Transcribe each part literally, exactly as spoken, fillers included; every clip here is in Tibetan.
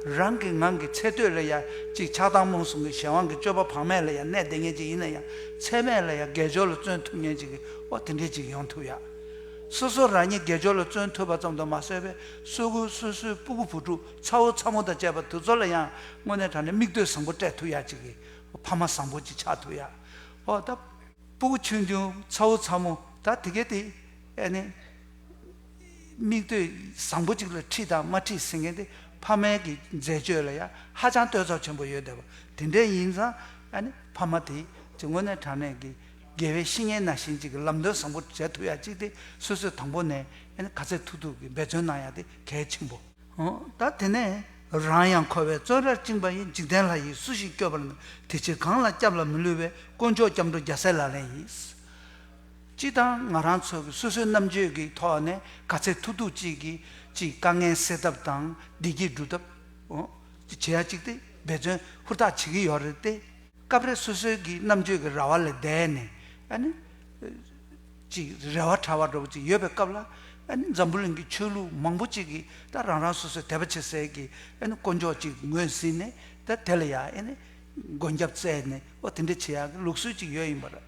རང་གི་ངང་གི་ཚེ་སྟོད་ལ་ཡ་ཅིག་ཆགས་སྡང་རྨོངས་གསུམ་གྱི་གཞན་དབང་གི་སྤྱོད་པ་བག་མེད་ལ་ཡ་གནས་བསྡད་མཁན་ཅིག་ཡིན་ན་ཡང་ཚད་མེད་ལ་ཡ་དགེ་སྦྱོར་ལ་བརྩོན་ཐུབ་མཁན་ཅིག་གི་ཨོ་དེ་འདྲས་ཅིག་ཡོང་ཐུབ་ཡ། སོ་སོ་རང་ཉིད་དགེ་སྦྱོར་ལ་བརྩོན་ཐུབ་པ་ཙམ་དུ་མ་ཟད་པའི་སོ་སོའི་སོ་སོའི་སྤུ་གུ་བུ་ཕྲུག་ཚ་བོ་ཚ་མོ་དང་བཅས་པ་དེ་ཚོ་ལ་ཡང་དངོས་གནས་དྲང་གནས་མིག་ལྟོས་བཟང་པོ་སྤྲད་ཐུབ་ཡ་ཅིག་གི་ཕ་མ་བཟང་པོ་ཅིག་ཆགས་ཐུབ་ཡ། ཨོ་ད། སྤུ་གུ་ཆུང་ཆུང་ཚ་བོ་ཚ་མོ་ད་དེ་གས་དེ་ཨེ་ནི་མིག་ལྟོས་བཟང་པོ་ཅིག་ལ་ཁྲིད་དང་མ་ཁྲིད་ཟེར་མཁན་དེ་ཕ་མའི་གི་མཛད་སྤྱོད་ལ་ཡང་ཧ་ཅང་ལྟོས་ཚོར་ཆེན་པོ་ཡོད་བསྡད་པ་དེ་འདྲས་ཡིན་ཙང་ཨ་ནི་ཕ་མ་དེ་ཅིག་དངོས་གནས་དྲང་གནས་ཀྱི་དགེ་བའི་བཤེས་གཉེན་ནང་བཞིན་ཅིག་གི་ལམ་སྟོན་བཟང་པོ་བྱེད་ཐུབ་ཡ་ཅིག་དེ་སོ་སོས་དང་པོ་ནས་ཨ་ནི་ག་ཚད་ཐུབ་ཐུབ་ཀྱི་འབད་བརྩོན་གནང་ཡ་དེ་གལ་ཆེན་པོ། ད་དེ་ནས་རང་ཡང་འཁོར་བའི་བཙོན་རར་བཅིངས་པ་ཡི། འཇིག་རྟེན་ལྷ་ཡིས་སུ་ཞིག་སྐྱོབ་པར་ནུས། དེ་ཕྱིར་གང་ལ་སྐྱབས་ལ་མི་བསླུ་བའི། དཀོན་མཆོག་སྐྱབས་འགྲོ་རྒྱལ་སྲས་ལག་ལེན་ཡིན། སྤྱི་དང་ང་རང་ཚོ་གི་སོ་སོའི་རྣམ་དཔྱོད་ཀྱི་ཐོག་ནས་ག་ཚད་ཐུབ་ཐུབ་ཅིག་གིས་ཅིག་དཀའ་ངལ་སེལ་ཐབས་དང་བདེ་སྐྱིད་སྒྲུབ་ཐབས་འོ་ཅིག་བྱེད་ཡ་ཅིག་དེ་འབད་བརྩོན་ཧུར་ཐག་བྱེད་ཀྱི་ཡོད་རེད་དེ། སྐབས་རེ་སོ་སོའི་གི་རྣམ་དཔྱོད་ཀྱི་ར་བ་ལས་འདས་ནས་ཨ་ནི། ཅིག་རེ་བ་བྲལ་བ་འདྲ་པོ་ཅིག་ཡོད་པའི་སྐབས་ལ་ཨ་ནི་འཛམ་བུ་གླིང་གི་ཆོས་ལུགས་མང་པོ་ཅིག་གིས་ད་རང་རང་སོ་སོའི་དད་པ་བྱེད་སའི་གི་ཨ་ནི་དཀོན་མཆོག་ཅིག་ངོས་ཟིན་ནས་ད་དེ་ལ་ཡ་ཨ་ནི་མགོན་སྐྱབས་བཙལ་ནས་ཨོ་དེ་འདྲ་བྱེད་ཡག་གི་ལུགས་སྲོལ་ཅིག་ཡོད་ཡིན་པ་རེད།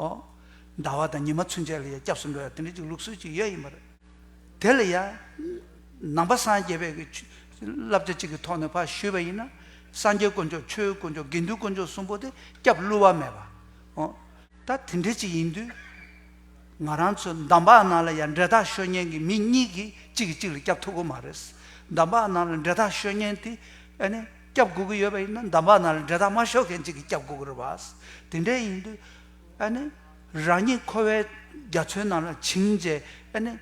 ཨོ། ཟླ་བ་དང་ཉི་མ་ཚུན་ཆད་ལ་ཡ་སྐྱབས་སུ་འགྲོ་ཡ་དེ་འདྲ་ཅིག་ལུགས་སྲོལ་ཅིག་ཡོད་ཡིན་པ་རེད། དེ་ལ་ཡ། ནང་པ་སངས་རྒྱས་པའི་གི་ཆོས་བསླབ་བྱ་གཅིག་གི་ཐོག་ནས་ཕར་ཞུས་པ་ཡིན་ན། སངས་རྒྱས་དཀོན་མཆོག་ཆོས་དཀོན་མཆོག་དགེ་འདུན་དཀོན་མཆོག་གསུམ་པོ་དེ་སྐྱབས་བསླུ་བ་མེད་པ། འོ། ད་དེ་འདྲ་ཅིག་ཡིན་དུས། ང་རང་ཚོ་འདམ་བག་ནང་ལ་ཡ་འབྲེལ་ཐག་ཤོར་མཁན་གྱི་མི་གཉིས་ཀྱིས་གཅིག་གིས་གཅིག་ལ་སྐྱབས་ཐུབ་ཀྱི་མ་རེད། འདམ་བག་ནང་ལ་འབྲེལ་ཐག་ཤོར་མཁན་དེ་ཨ་ནི་སྐྱབས་དགོས་ཀྱི་ཡོད་པ་ཡིན་ན་འདམ་བག་ནང་ལ་འབྲེལ་ཐག་མ་ཤོར་མཁན་གཅིག་གིས་སྐྱབས་དགོས་ཀྱི་རེད་པ། དེ་འདྲ་ཡིན་དུས། ཨ་ནི། རང་ཉིད་འཁོར་བའི་རྒྱ་མཚོའི་ནང་ལ་བྱིང་བྱས་ཨ་ནི།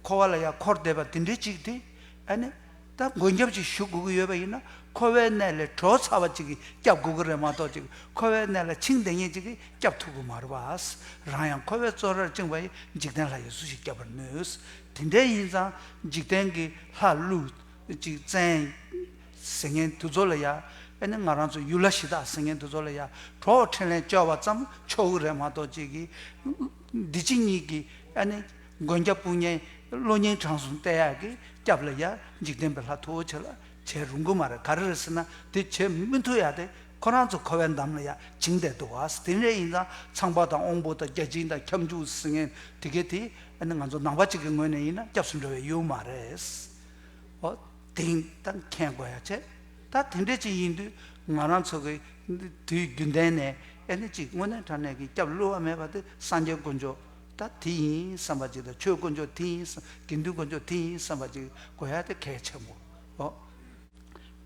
འཁོར་བ་ལ་ཡང་འཁོར་བསྡད་པ་དེ་འདྲའི་ཅིག་དེ་ཨ་ནི། ད་མགོན་སྐྱབས་ཅིག་ཞུ་དགོས་ཀྱི་ཡོད་པ་ཡིན་ན་འཁོར་བའི་གནས་ལས་གྲོལ་ཚར་བ་ཅིག་གིས་སྐྱབས་དགོས་ཀྱི་རེད་མ་གཏོགས་ཅིག་འཁོར་བའི་གནས་ལ་བྱིང་བསྡད་མཁན་ཅིག་གིས་སྐྱབས་ཐུབ་ཀྱི་མ་རེད་པ། རང་ཡང་འཁོར་བའི་བཙོན་རར་བཅིངས་པ་ཡི། འཇིག་རྟེན་ལྷ་ཡིས་སུ་ཞིག་སྐྱོབ་པར་ནུས། དེ་འདྲ་ཡིན་ཙང་འཇིག་རྟེན་གྱི་ལྷ་ཀླུ་ཅིག་བཙན། ཟེར་མཁན་དེ་ཚོ་ལ་ཡ། ཨ་ནི་ང་རང་ཚོ་ཡུལ་ལྷ་གཞི་བདག་ཟེར་མཁན་དེ་ཚོ་ལ་ཡ། གྲོགས་འཕྲིན་ལས་བཅོལ་བ་ཙམ་ཆོག་གི་རེད་མ་གཏོགས་ཅིག་གིས། འདི་ཕྱི་གཉིས་ཀྱི་ཨ་ནི་མགོན་སྐྱབས་དཔུང་གཉེན་བློ་གཉིས་བྲང་གསུམ་གཏད་ཡག་གི་སྐྱབས་ལ་ཡ་འཇིག་རྟེན་པའི་ལྷ་མཐུ་བོ་ཆེ་ལ་བྱེད་རུང་གི་མ་རེད། ག་རེ་རེད་ཟེར་ན་དེ་བྱེད་མི་ཐུབ་ཡ་དེ་ཁོ་རང་ཚོ་འཁོར་བའི་འདམ་ལ་ཡ་བྱིང་བསྡད་འདུག་བ། དེ་འདྲ་ཡིན་ཙང་ཚངས་པ་དང་དབང་པོ་དང་བརྒྱ་བྱིན་དང་ཁྱབ་འཇུག་ཟེར་མཁན་དེ་གས་དེ་ཨ་ནི་ང་ཚོ་ནང་པ་གཅིག་གི་ངོས་ནས་ཡིན་ན་སྐྱབས་སུ་འགྲོ་བའི་ཡུལ་མ་རེད། ཨོ། དེང་ད་མཁྱེན་དགོས་ཡ་བྱས། ད་དེ་འདྲ་ཅིག་ཡིན་དུས་ང་རང་ཚོ་གི་དུས་རྒྱུན་ལྡན་ནས་ཨེ་ནི་ཅིག་དངོས་གནས་དྲང་གནས་ཀྱི་སྐྱབས་བསླུ་བ་མེད་པ་དེ་སངས་རྒྱས་དཀོན་མཆོག་ད་དེ་ཡིན་བསམ་པ་ཅིག་དང་ཆོས་དཀོན་མཆོག་དེ་ཡིན་བསམ་དགེ་འདུན་དཀོན་མཆོག་དེ་ཡིན་བསམ་པ་ཅིག་དགོས་ཡ་དེ་གལ་ཆེན་པོ། ཨོ།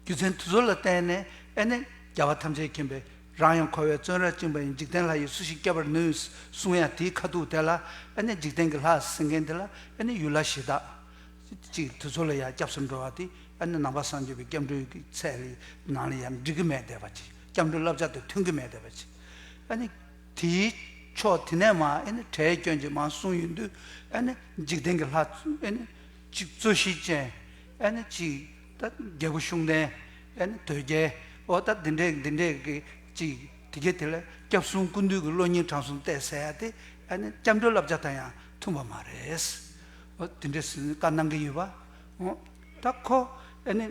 རྒྱུ་མཚན་དེ་ཚོ་ལ་བརྟེན་ནས་ཨེ་ནི་རྒྱལ་བ་ཐམས་ཅད་མཁྱེན་པས་རང་ཡང་འཁོར་བའི་བཙོན་རར་བཅིངས་པ་ཡིན། འཇིག་རྟེན་ལྷ་ཡིས་སུ་ཞིག་སྐྱོབ་པར་ནུས་གསུང་ཡ་དེའི་ཁ་ཐུག་དེ་ལ་ཨེ་ནི་འཇིག་རྟེན་གྱི་ལྷ་ཟེར་མཁན་དེ་ལ་ཨེ་ནི་ཡུལ་ལྷ་གཞི་བདག་ཅིག་དེ་ཚོ་ལ་ཡང་སྐྱབས་སུ་འགྲོ་བ་དེ་ཨ་ནི་ནང་པ་སངས་རྒྱས་པའི་སྐྱབས་འགྲོའི་གི་ཚད་ལ་ནང་ལ་ཡང་འགྲིག་གི་མེད་བསྡད་པ་ཅིག་སྐྱབས་འགྲོའི་བསླབ་བྱ་དང་མཐུན་གི་མེད་བསྡད་པ་ཅིག་ཨ་ནི་དེའི་ཕྱོགས་དེ་ནས་མ་ཨ་ནི་བྲལ་སྐྱོན་ཅིག་མ་གསུངས་ཡོང་དུས་ཨ་ནི་འཇིག་རྟེན་གྱི་ལྷ་ཨ་ནི་ཅིག་རྩོད་གཞི་ཅན་ཨ་ནི་ཅིག་ད་རྒྱལ་པོ་ཤུགས་ལྡན་ཨ་ནི་དོལ་རྒྱལ་འོ་ད་འདི་འདྲས་འདི་འདྲས་གི་ཅིག་དེ་གས་དེ་ལ་སྐྱབས་གསུམ་ཀུན་འདུས་ཀྱི་བློ་གཉིས་བྲང་གསུམ་གཏད་ཟེར་ཡ་དེ་ཨ་ནི་སྐྱབས་འགྲོའི་བསླབ་བྱ་དང་ཡང་མཐུན་པ་མ་རེད། འོ་དེ་འདྲས་ཟེར་ནས་བཀའ་གནང་གི་ཡོད་པ། འོ་ད་ཁོ་ཨ་ནི་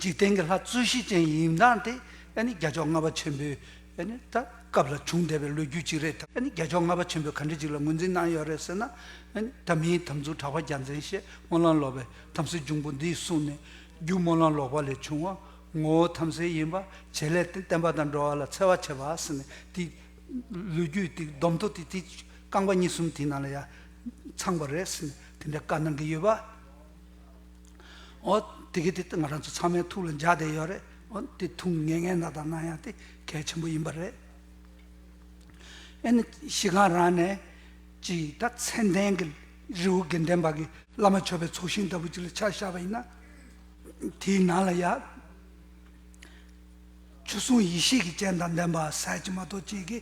འཇིག་རྟེན་གྱི་ལྷ་རྩོད་གཞི་ཅན་ཡིན་སྟངས་དེ་ཨ་ནི་རྒྱལ་མཆོག་ལྔ་པ་ཆེན་པོའི་ཨ་ནི་ད་སྐབས་ལ་བྱུང་བསྡད་པའི་ལོ་རྒྱུས་ཅིག་རེད། ཨ་ནི་རྒྱལ་མཆོག་ལྔ་པ་ཆེན་པོས་ག་འདྲ་ཅིག་ལ་ངོས་འཛིན་གནང་ཡོད་རེད་ཟེར་ན། ཨ་ནི་ད་མིའི་དམ་ཚིག་གྲགས་པ་རྒྱལ་མཚན་ཞེས། སྨོན་ལམ་ལོག་པའི་དམ་སྲི་འབྱུང་པོ་འདིས་གསུངས་ནས། རྒྱུ་སྨོན་ལམ་ལོག་པ་ལས་བྱུང་བ། ངོ་བོ་དམ་སྲི་ཡིན་པ། བྱེད་ལས་བསྟན་པ་དང་འགྲོ་བ་ལ་འཚེ་བ་བྱེད་པ་ཟེར་ནས་དེ། ལོ་རྒྱུས་དེ་སྡོམ་ཐོ་དེ་དེ་རྐང་པ་གཉིས་གསུམ་དེའི་ནང་ལ་ཡ་ཚང་པ་རེད་ཟེར་ནས་དེ་འདྲ་བཀའ་གནང་གི་ཡོད་པ། འོ་དེ་གི་དེ་ང་རང་ཚོ་ཚང་མའི་ཐུགས་ལ་འཇགས་བསྡད་ཡོད་རེད། འོ་དེ་ཐུགས་ངེས་ངེས་ན་དང་གནང་ཡ་དེ་གལ་ཆེན་པོ་ཡིན་པ་རེད། ཨེ་ནི་གཞི་སྒང་རང་ནས་ཅིག་ད་མཚན་ལྡན་གྱི་རི་བོ་དགེ་ལྡན་པ་གི་བླ་མ་མཆོད་པའི་ཚོགས་ཞིང་ལྟ་བུ་ཅིག་ལ་ཆ་བཞག་པ་ཡིན་ན། དེའི་ནང་ལ་ཡ་ཆོས་སྲུང་ཡེ་ཤེས་ཀྱི་སྤྱན་དང་ལྡན་པ་ཟེར་གྱི་མ་གཏོགས་ཅིག་གི་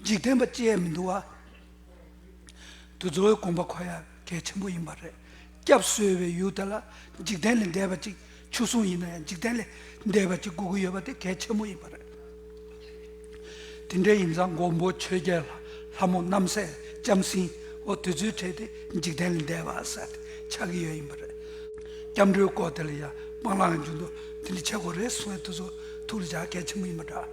འཇིག་རྟེན་པ་ཅི་ཡང་མི་འདུག་བ། དེ་ཚོའི་དགོངས་པ་འཁོར་ཡ་གལ་ཆེན་པོ་ཡིན་པ་རེད། སྐྱབས་གསོལ་བའི་ཡུལ་དེ་ལ་འཇིག་རྟེན་ལས་འདས་པ་ཅིག་ཆོས་སྲུང་ཡིན་ན་ཡང་འཇིག་རྟེན་ལས་འདས་པ་ཅིག་དགོས་ཀྱི་ཡོད་པ་དེ་གལ་ཆེན་པོ་ཡིན་པ་རེད། དེ་འདྲ་ཡིན་ཙང་མགོན་པོ་ཆོས་རྒྱལ་ལྷ་མོ་རྣམ་སྲས་ལྕམ་སྲིང་འོ་དེ་ཚོའི་གྲས་དེ་འཇིག་རྟེན་ལས་འདས་པ་ཟེར་ཏེ་ཆགས་ཀྱི་ཡོད་ཡིན་པ་རེད། སྐྱབས་འགྲོའི་སྐོར་དེ་ལ་ཡང་ སྤང་བླང་གི་འཇུག་ལྡོག་དེ་འདྲ་བྱེད་དགོས་རེད་གསུང་ཡ་དེ་ཚོ་ཐུགས་ལ་འཇགས་གལ་ཆེན་པོ་ཡིན་པ་འདྲ།